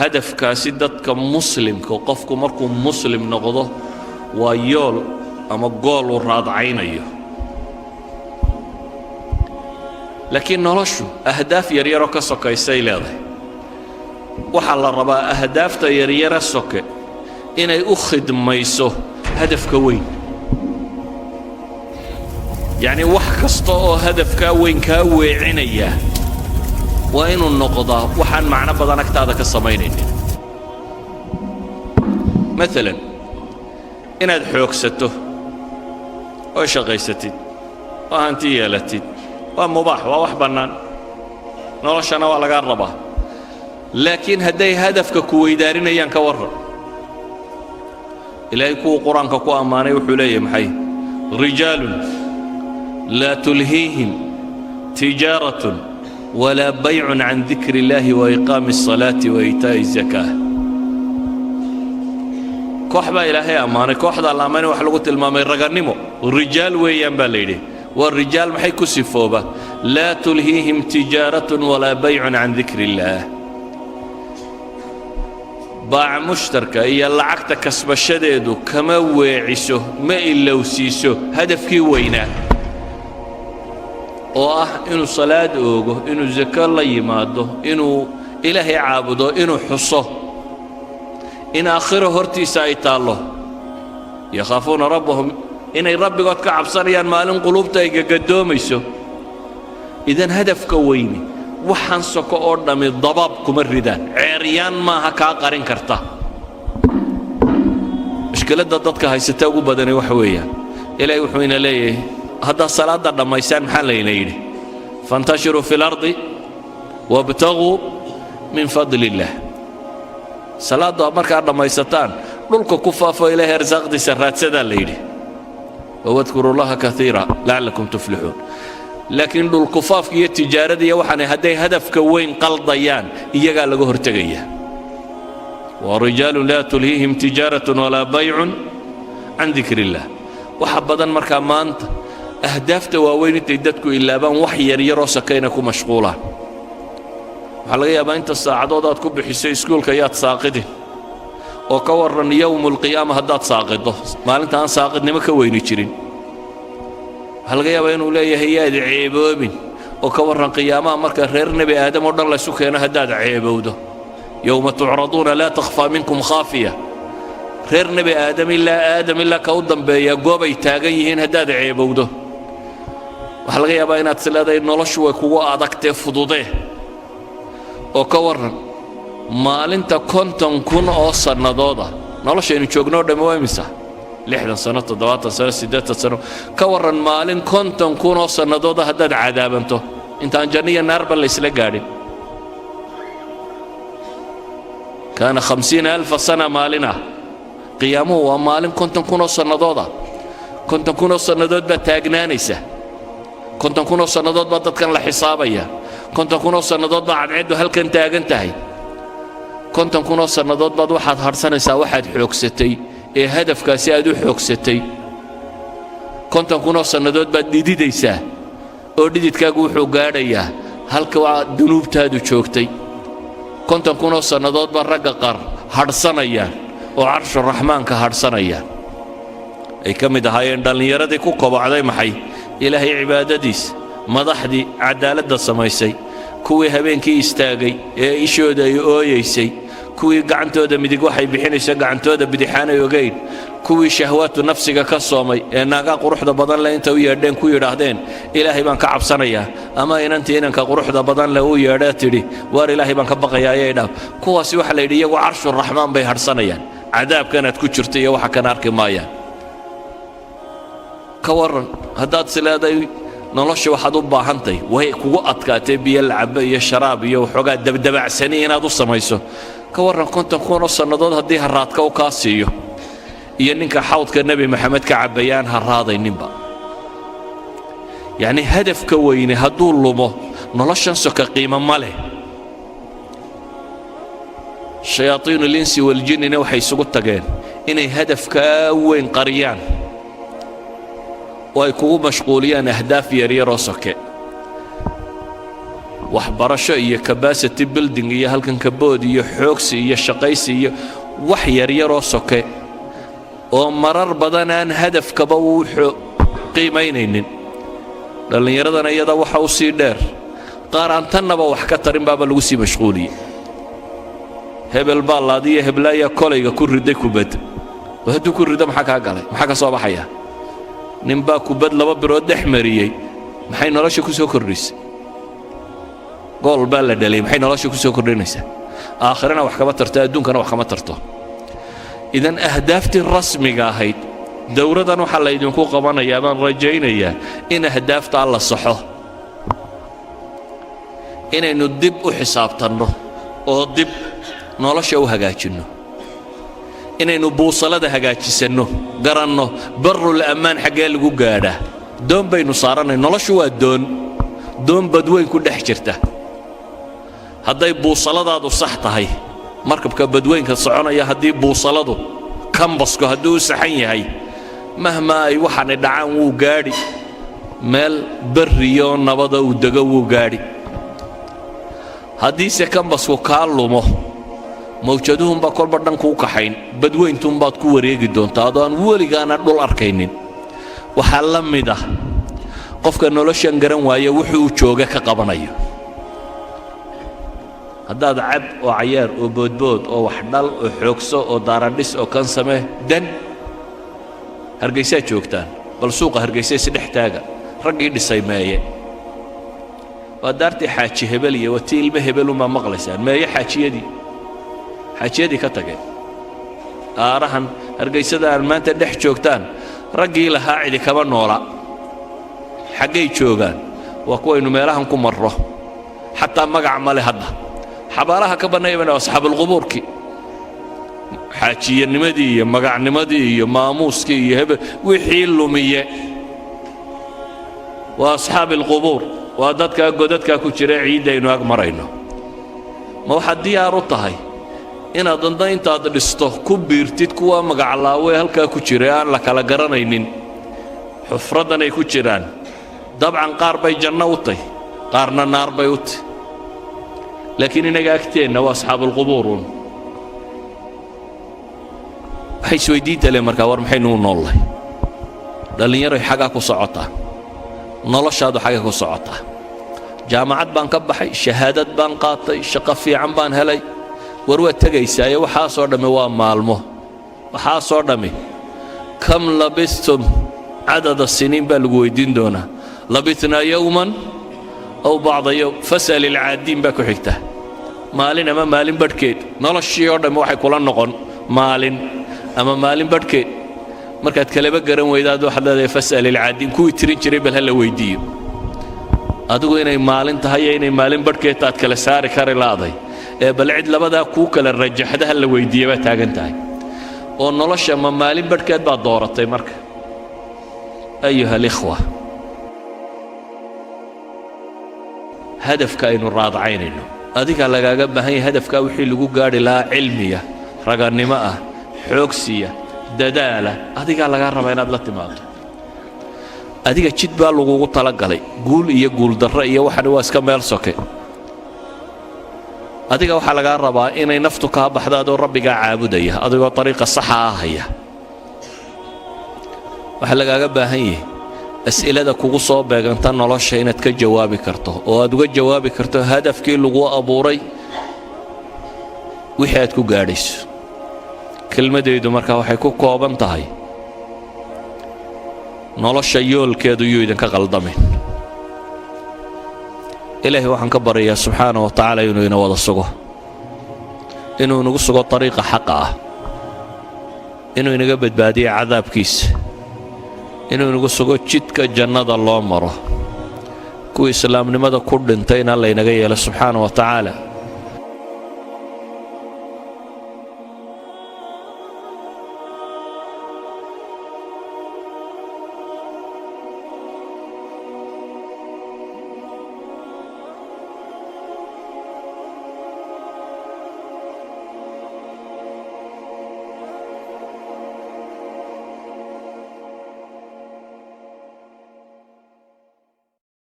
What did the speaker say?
Hadafkaasi dadka muslimka, qofku markuu muslim noqdo, waa yool ama goal uu raadcaynayo. Laakiin noloshu ahdaaf yaryaroo ka sokaysay leedahay. Waxaa la rabaa ahdaafta yaryara soke inay u khidmayso hadafka weyn. Yacnii, wax kasta oo hadafkaa weyn kaa weecinaya waa inuu noqdaa waxaan macno badan agtaada ka samaynaynin. Maalan, inaad xoogsato oo shaqaysatid oo hanti yeelatid waa mubaax, waa wax bannaan, noloshana waa lagaa rabaa. Laakiin hadday hadafka ku weydaarinayaan, ka warran? Ilaahay kuwuu Qur-aanka ku ammaanay wuxuu leeyahay maxay? رجال لا تلهيهم تجارة ولا بيع عن ذكر الله وإقام الصلاة وإيتاء الزكاة. Koox baa Ilaahay ammaanay. Kooxdaa la ammaanay waxa lagu tilmaamay ragannimo. Rijaal weeyaan baa la yidhi. Waa rijaal maxay ku sifooba? لا تلهيهم تجارة ولا بيع عن ذكر الله. Baaca mushtarka iyo lacagta kasbashadeedu kama weeciso, ma ilowsiiso hadafkii weynaa oo ah inuu salaad oogo, inuu sako la yimaado, inuu Ilaahay caabudo, inuu xuso in aakhiro hortiisa ay taallo. يخافون ربهم, inay Rabbigood ka cabsanayaan maalin quluubta ay gagadoomayso. Idan hadafka weyni waxaan soko oo dhammi dabaab kuma ridaan, ceeryaan maaha kaa qarin karta. Mushkiladda dadka haysata ugu badani waxa weeyaan, Ilaahay wuxuu ina leeyahay: haddaad salaadda dhammaysaan, maxaa layna yidhi? فانتشروا في الأرض وابتغوا من فضل الله. Salaadda markaad dhammaysataan, dhulka ku faafo, Ilaahay arsaaqdiisa raadsadaa la yidhi. واذكروا الله كثيرا لعلكم تفلحون. Laakiin dhulkufaafka iyo tijaarada iyo waxaanay hadday hadafka weyn qaldayaan, iyagaa laga hortegaya. Waa رجال لا تلهيهم تجارة ولا بيع عن ذكر الله. Waxa badan markaa maanta ahdaafta waaweyn intay dadku ilaabaan, wax yaryaroo sakayna ku mashquulaan. Waxaa laga yaabaa inta saacadood aad ku bixiso iskuulka yaad saaqidin, oo ka warran يوم القيامة haddaad saaqido, maalinta aan saaqidnimo ka weyni jirin? Waxaa laga yaabaa inuu leeyahay yaad ceeboobin, oo ka warran qiyaamaha marka reer Nebi Aadam oo dhan laysu keeno haddaad ceebowdo? يوم تعرضون لا تخفى منكم خافية. Reer Nebi Aadam, ilaa Aadam ilaa ka u dambeeya, goobay taagan yihiin haddaad ceebowdo. Waxaa laga yaabaa inaad is leedahay noloshu way kugu adagtee, fududee, oo ka warran maalinta 50,000 oo sannadooda? Noloshaynu joognoo dhammi waa imisa? 60 sano, 70 sano, 80 sano. Ka warran maalin 50,000 oo sannadooda haddaad cadaabanto, intaan janno iyo naarba laysla gaadhin? كان 50,000 سنة maalin ah. Qiyaamuhu waa maalin 50,000 oo sannadooda. 50,000 oo sannadood baad taagnaanaysa, 50,000 oo sannadood baa dadkan la xisaabaya, 50,000 oo sannadood baa cadceeddu halkan taagan tahay. 50,000 oo sannadood baad waxaad hadhsanaysaa waxaad xoogsatay ee hadafkaasi aad u xoogsatay. 50,000 oo sannadood baad dhididaysaa, oo dhididkaagu wuxuu gaadhayaa halka waa dunuubtaadu joogtay. 50,000 oo sannadood baa ragga qaar hadhsanayaan oo carshuraxmaanka hadhsanayaan. Ay ka mid ahaayeen dhallinyaradii ku kobocday maxay? Ilaahay cibaadadiisa, madaxdii caddaaladda samaysay, kuwii habeenkii istaagay ee ishooda ay ooyaysay, kuwii gacantooda midig waxay bixinayso gacantooda bidixaanay ogayn, kuwii shahwaatu nafsiga ka soomay ee naagaa quruxda badan leh inta u yeedheen ku yidhaahdeen, "Ilaahay baan ka cabsanayaa," ama inantii inanka quruxda badan leh u yeedhee tidhi, "Waar, Ilaahay baan ka baqayaa," ayay dhaaf. Kuwaasi waxaa la yidhi iyagu carshuraxmaan bay hadhsanayaan, cadaabkanaad ku jirta iyo waxa kan arki maayaan. Ka warran haddaad is leedahay nolosha waxaad u baahantahay way kugu adkaatee, biyo lacabo iyo sharaab iyo waxoogaa dabdabacsani inaad u samayso? Ka warran 50,000 oo sannadood haddii haraadka u kaa siiyo, iyo ninka xawdka Nebi Maxamed ka cabbaya aan harraadayninba? Yacnii, hadafka weyne hadduu lumo, noloshan soka qiimo ma leh. شياطين الإنس والجن na waxay isugu tageen inay hadafkaa weyn qariyaan oo ay kugu mashquuliyaan ahdaaf yaryaroo soke. Waxbarasho iyo capacity building iyo halkan kabood iyo xoogsi iyo shaqaysi iyo wax yaryaroo soke oo marar badan aan hadafkaba uu qiimaynaynin. Dhallinyaradana iyada waxa u sii dheer qaar aan tannaba wax ka tarin baaba lagu sii mashquuliyey. Hebel baa laadiyo, heblaayaa kolayga ku riday kubad. Oo hadduu ku rido, maxaa kaa galay? Maxaa ka soo baxaya? Ninbaa kubad laba birood dhex mariyey, maxay nolosha ku soo kordhisay? Gool baa la dhaliyay, maxay nolosha ku soo kordhinaysaa? Aakhirana wax kama tarto, adduunkana wax kama tarto. Idan ahdaaftii rasmiga ahayd, dowradan waxaa laydinku qabanayaa, baan rajaynayaa, in ahdaaftaa la saxo, inaynu dib u xisaabtanno oo dib nolosha u hagaajinno, inaynu buusalada hagaajisanno, garanno barul ammaan xaggee lagu gaadhaa. Doon baynu saarannay. Noloshu waa doon, doon badweyn ku dhex jirta. Hadday buusaladaadu sax tahay, markabka badweynka soconaya haddii buusaladu, kambasku hadduu u saxan yahay, mahmaa ay waxaanay dhacaan, wuu gaadhi meel berriyoo nabada uu dego, wuu gaadhi. Haddiise kambasku kaa lumo, mawjaduhunbaa kolba dhan kuu kaxayn, badweyntuunbaad ku wareegi doontaa adoo aan weligaana dhul arkaynin. Waxaa la mid ah qofka noloshan garan waaya wuxuu jooga ka qabanayo. Haddaad cab oo cayaar oo boodbood oo wax dhal oo xoogso oo daaradhis oo kan samee, dan Hargaysaa joogtaan, bal suuqa Hargaysa isdhex taaga. Raggii dhisay meeye? Waa daartii Xaaji Hebel iyo waa tii ilmo hebelunbaa maqlaysaan. Meeye xaajiyadii? Xaajiyadii ka tageen. Aarahan Hargaysada aan maanta dhex joogtaan, raggii lahaa cidi kama noola. Xaggay joogaan? Waa kuwaynu meelahan ku marro, xataa magac ma le. Hadda xabaalaha ka bannaybana asxaabulqubuurkii, xaajiyanimadii iyo magacnimadii iyo maamuuskii iyo hebel wixii lumiye waa asxaabi alqubuur, waa dadkaa godadkaa ku jira ciiddaynu ag marayno. Ma waxaad diyaar u tahay inaad danda intaad dhisto ku biirtid kuwa magaclaawe halkaa ku jira ee aan la kala garanaynin xufraddan ay ku jiraan? Dabcan qaar bay janno u tahy, qaarna naar bay u tahy, laakiin innaga agteenna waa asxaabulqubuuruun. Waxay isweydiinta le markaa: war maxaynu u noollahay? Dhallinyaroy, xaggaa ku socotaa noloshaadu? Xagga ku socotaa? Jaamacad baan ka baxay, shahaadad baan qaatay, shaqo fiican baan helay. War waad tegaysaaye, waxaasoo dhammi waa maalmo, waxaasoo dhammi. كم لبثتم عدد سنين baa lagu weyddiin doonaa. لبثنا يوما أو بعض يوم فاسأل العادين baa ku xigta. Maalin ama maalin badhkeed. Noloshii oo dhammi waxay kula noqon maalin ama maalin badhkeed. Markaad kaleba garan weydaad, waxaad leedahay: فاسأل العادين, kuwii tirin jiray bal ha la weyddiiyo. Adigu inay maalin tahay iyo inay maalin badhkeed taad kala saari kari la'day, ee bal cid labadaa kuu kala rajaxda ha la weyddiiya baa taagan tahay. Oo nolosha ma maalin badhkeed baad dooratay? Marka, أيها الإخوة, hadafka aynu raadacaynayno, adiga lagaaga baahan yahay hadafkaa wixii lagu gaadhi lahaa, cilmiya, ragannimo ah, xoogsiya, dadaala, adigaa lagaa rabaa inaad la timaado. Adiga jid baa lagugu talagalay. Guul iyo guuldarro iyo waxani waa iska meel soke. Adiga waxaa lagaa rabaa inay naftu kaa baxdo adoo Rabbigaa caabudaya, adigoo ariiqa saxa ah haya. Waxaa lagaaga baahan yahay as'ilada kugu soo beeganta nolosha inaad ka jawaabi karto, oo aad uga jawaabi karto hadafkii lagu abuuray wixii aad ku gaadhayso. Kelmadaydu marka waxay ku kooban tahay: nolosha yoolkeedu yuu idinka qaldamin. Ilaahay waxaan ka baryayaa subxaana wa tacaala inuu ina wada sugo, inuu inagu sugo ariiqa xaqa ah, inuu inaga badbaadiyo cadaabkiisa, inuu inagu sugo jidka jannada loo maro, kuwa islaamnimada ku dhintayna laynaga yeelo subxaana wa tacaala.